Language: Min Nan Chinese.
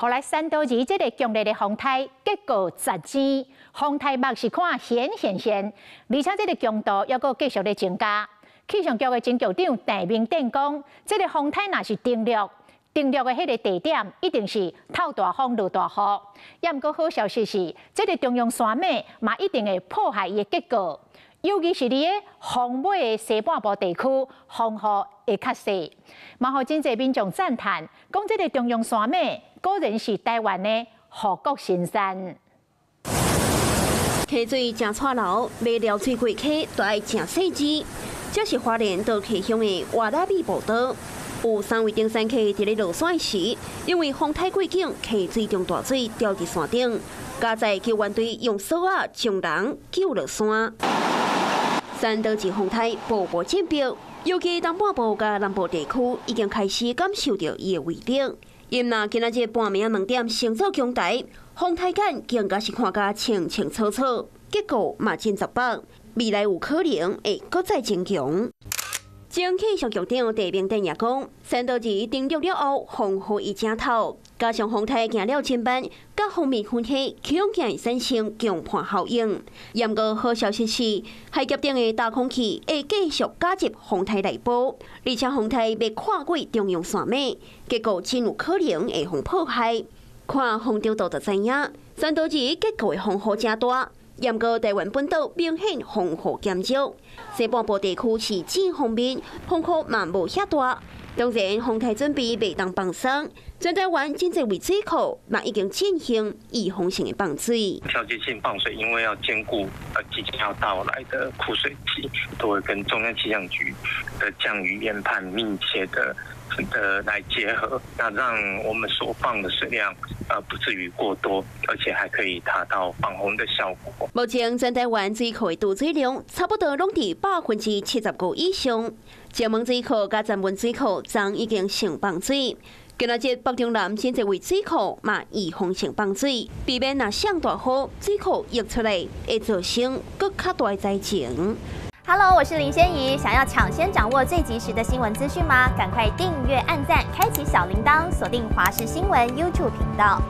予來山道二這个強烈的風颱結構十尖，風颱目是看顯現現，而且這个強度猶閣繼續咧增加。氣象局的前局長鄭明典講，這个風颱若是登陸，登陸的彼个地點一定是透大風落大雨。也毋過好消息是，這个中央山脈嘛一定會破壞伊的結構，尤其是佇个風尾的西半部地區，風雨會較細。嘛，予真濟民眾讚嘆，講這个中央山脈果然是台灣的護國神山。溪水誠掣流，欲撩水過溪，都愛誠細緻。這是花蓮多溪鄉的活仔米步道。有三位登山客佇咧落山時，因為風太過猛，溪水中大水掉佇山頂，佳哉救援隊用索仔將人救落山。山道二風颱步步進逼，尤其東半部佮南部地區已經開始感受著伊的威力。因若今仔日半暝2點先做強台，風颱眼更加是看甲清清楚楚，結構嘛真雜北，未來有可能會閣再增強。前氣象局長鄭明典也講，山道二登陸了後，風雨會誠透，加上風颱行了真慢，各方面分析，恐驚會產生強盤效應。毋過好消息是，海峽頂的大空氣會繼續加入風颱內部，而且風颱欲跨過中央山脈，結構真有可能會予破壞。看風圖就知影，山道二結構的風雨誠大。毋過台灣本島明顯風雨減少，西半部地區是正鋒面，風雨嘛無遐大。當然，風颱準備袂當放鬆，全台灣真濟位水庫嘛已經進行預防性的放水。調節性放水，因為要兼顧即將要到來的枯水期，都會跟中央氣象局的降雨研判密切的來結合，那讓我們所放的水量不至於過多，而且還可以達到防洪的效果。目前全台灣水庫的儲水量差不多攏佇75%以上。石門水庫佮三門水庫昨已經先放水，今仔日北中南真濟位水庫嘛預防性放水，避免若上大雨，水庫溢出來會造成閣較大的災情。 Hello，我是林仙怡，想要搶先掌握最及時的新聞資訊嗎？趕快訂閱、按讚、開啟小鈴鐺，鎖定華視新聞 YouTube 頻道。